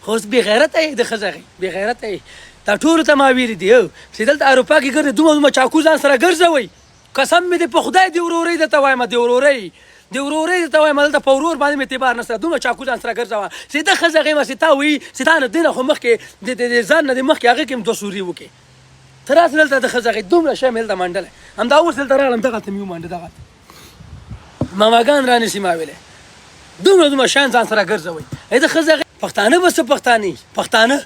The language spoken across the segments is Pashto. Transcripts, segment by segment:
خو اوس بې غیرته یې د ښځه غي بې غیرته یې. دا ټولو ته ما ویلي دي چې دلته اروپا کې ګرځي، دومره دومره چاکو ځان سره ګرځوئ. قسم مې دې په خدای د ورورۍ درته وایم، د ورورۍ د ورورۍ درته وایم، دلته په ورور باندې مې اعتبار نشته. دومره چاکو ځان سره ګرځوه چې د ښځه غیم چې تا وایي چې تا نه دینه خو مخکې د ځان نه د مخکې هغه کې هم دوه سوري وکړي. ته راسه دلته د ښځه غي، دومره شی مې دلته منډلی. همدا اوس دلته راغلم، دغلته مې ومنډه، دغلته ماماګان رانیسي. ما ویلې دومره دومره شیان ځان سره ګرځوئ ای د ښځه. پښتانه به څه پښتانه پښتانه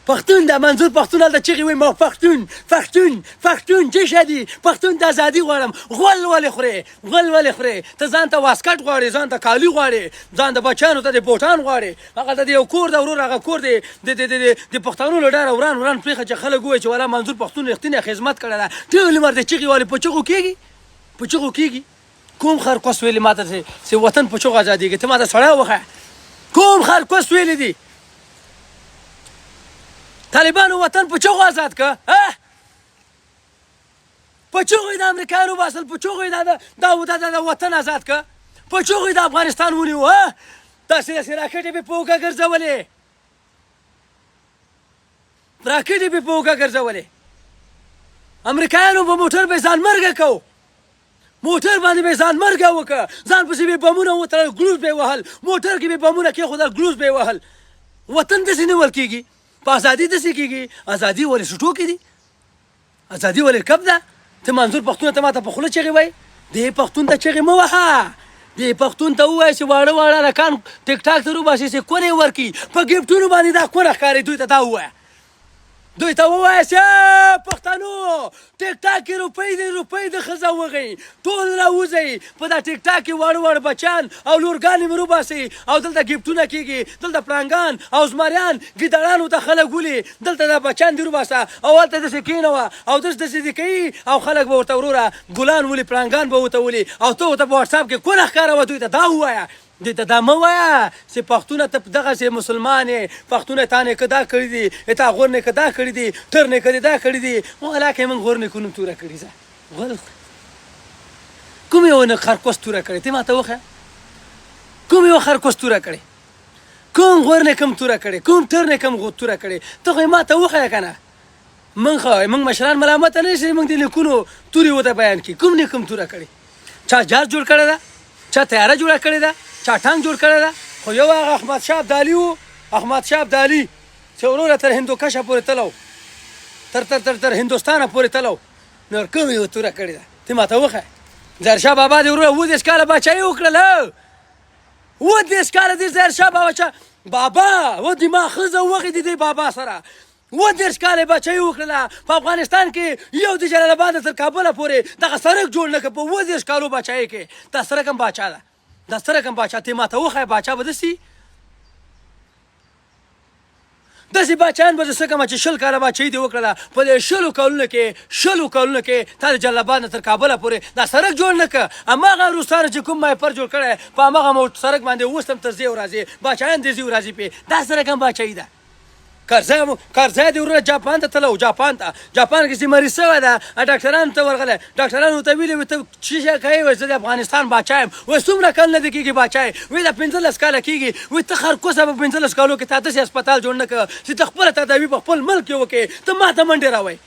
پښتون دا منظور پښتون هلته چغې وایي، ما پښتون پښتون پښتون چې شه دي پښتون ته ازادي غواړم. غول ولې خورې؟ غول ولې خورې؟ ته ځان ته واسکټ غواړې، ځان ته کالي غواړې، ځان د بچیانو ته د بوټان غواړې. هغه ته د یو کور د ورور هغه کور دی د د د د پښتنو له ډاره وران وران پرېښه چې خلک ووایي چې والا منظور پښتون رښتینی خدمت کړی ده. ټول عمر د چغې والي په چغو کېږي، په چغو کېږي. کوم خر کوس ویلي ماته چې وطن په چغو ازادېږي؟ ته ماته سړی وښیه، کوم خر کوس ویلي دي طالبانو وطن په چغو ازاد که؟ په چغو یې د امریکایانو وباسل، په چغو یې دا دا دا دا وطن ازاد که، په چغو یې د افغانستان ونیو. داسې داسې راکټې به په اوږه ګرځولې، راکټې به په اوږه ګرځولې. امریکایانو په موټر به ځان مرګه کو، موټر باندې به ځان مرګه وکړه، ځان پسې به بمونه وتړل، ګلوز به وهل، موټر کې به بمونه کېښودل، ګلوز به وهل. وطن داسې نیول کېږي؟ په ازادي داسې کېږي؟ ازادي ولې سټو کې دي؟ ازادي ولې کب ده؟ ته منظور پښتون ته ماته په خوله چغې وایي. دې پښتون ته چغې مه وهه، دې پښتون ته ووایه چې واړه واړه هلکان ټیک ټاک ته روباسي چې کونې ورکړي په ګفټونو باندې، دا کونه ښکاري. دوی ته دا ووایه، دوی ته ووایه چې پښتنو ټیک ټاک کې روپۍ دی، روپۍ د ښځه وغئ، ټول راوځئ په دا ټیک ټاک کې، واړه واړه بچیان او لورګانې مې روباسئ او دلته ګفټونه کېږي. دلته پړانګان او زمریان ګیدړانو ته خلک ولي. دلته دا بچیان دې روباسه او هلته داسې کښېنوه او داسې داسې دې کوي او خلک به ورته وروره ګلان ولي، پړانګان به ورته ولي او ته ورته په واټساپ کې کونه ښکاروه. دوی ته دا ووایه، دوی ته دا مه وایه چې پښتونه ته دغسې مسلمان یې، پښتونه تا نیکه دا کړي دي، تا غور نیکه دا کړي دي، ټر نیکه دې دا کړي دي. ولاکه موږ غور نیکونو توره کړي ځه غول کوم یو نه خرکوس توره کړې؟ ته ماته وښیه کوم یو خرکوس توره کړې، کوم غور نه کوم توره کړې، کوم ټر نه کوم توره کړې؟ ته خو یې ماته وښیه که نه. موږ خو موږ مشران ملامت نه شي، موږ د نیکونو تورې ورته بیان کړي. کوم نیکه کوم توره کړې؟ چا جاز جوړ کړی ده، چا طیاره جوړه کړې ده، چا ټانک جوړ کړی ده؟ خو یو هغه احمد شاه ابدالي و، احمد شاه ابدالي چې وروره تر هندوکشه پورې تلو، تر تر تر تر هندوستانه پورې تلو، نور کوم یو توره کړې ده؟ ته ماته وښیه. ظاهرشاه بابا دې وروره 37 کاله باچایي وکړله، 37 کاله دې ظاهرشاه بابا چا بابا و دې ما ښځه وغې دې بابا سره 37 کاله باچایي وکړله. په افغانستان کې یو د جلال آباد تر کابله پورې دغه سړک جوړ نه کړ په 37 کالو باچایي کې. دا څه رقم باچا ده؟ دا څه رقم باچا؟ ته ماته وښیه. باچا به داسې داسې باچایان به زه څه کوم چې 20 کاله باچایي دې وکړله، په دې 20 کالونو کې، 20 کالونو کې تا د جلال آباد نه تر کابله پورې دا سړک جوړ نه کړ. هماغه روسانو چې کوم مایپر جوړ کړی په هماغه سړک باندې اوس هم تر ځې او راځې، باچایان دې ځي او راځي پې. دا څه رقم باچایي ده؟ کرزی مو کرزی دی وروره جاپان ته تلو، جاپان ته، جاپان کې چې مریض شوی ده ډاکټرانو ته ورغلی، ډاکټرانو ورته ویلي وي ته څه شی کوې؟ وایي زه د افغانستان باچا یم. وایي څومره کلونه دې کېږي باچا یې؟ وایي دا 15 کاله کېږي. وایي ته خرکوسه په 15 کالو کې تا داسې هسپتال جوړ نه کړ چې ته خپله تداوي په خپل ملک کې وکړې، ته ما ته منډې راوایي،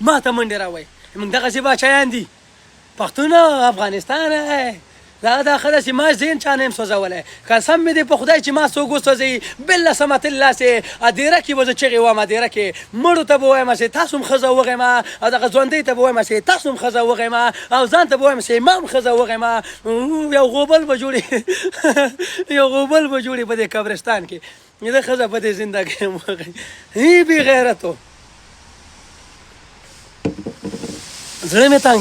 ما ته منډې راوایي. موږ دغسې باچایان دي پښتون افغانستان. دا دا ښه ده چې ما ذهن چا نه یم سوځولی. قسم مې دی په خدای چې ما څوک وسوځوي بله سمت الله سي ادیره کې به زه چغې وایم، ادیره کې مړو ته به وایم چې تاسو هم ښځه وغیم او دغه ژوندۍ ته به وایم چې تاسو هم ښځه وغیم او ځان ته به وایم چې ما هم ښځه وغیم. یو غوبل به جوړي، یو غوبل به جوړي په دې قبرستان کې د ښځه په دې زندګۍ هم وغیم. بې غیرتو زړه مې تنګ.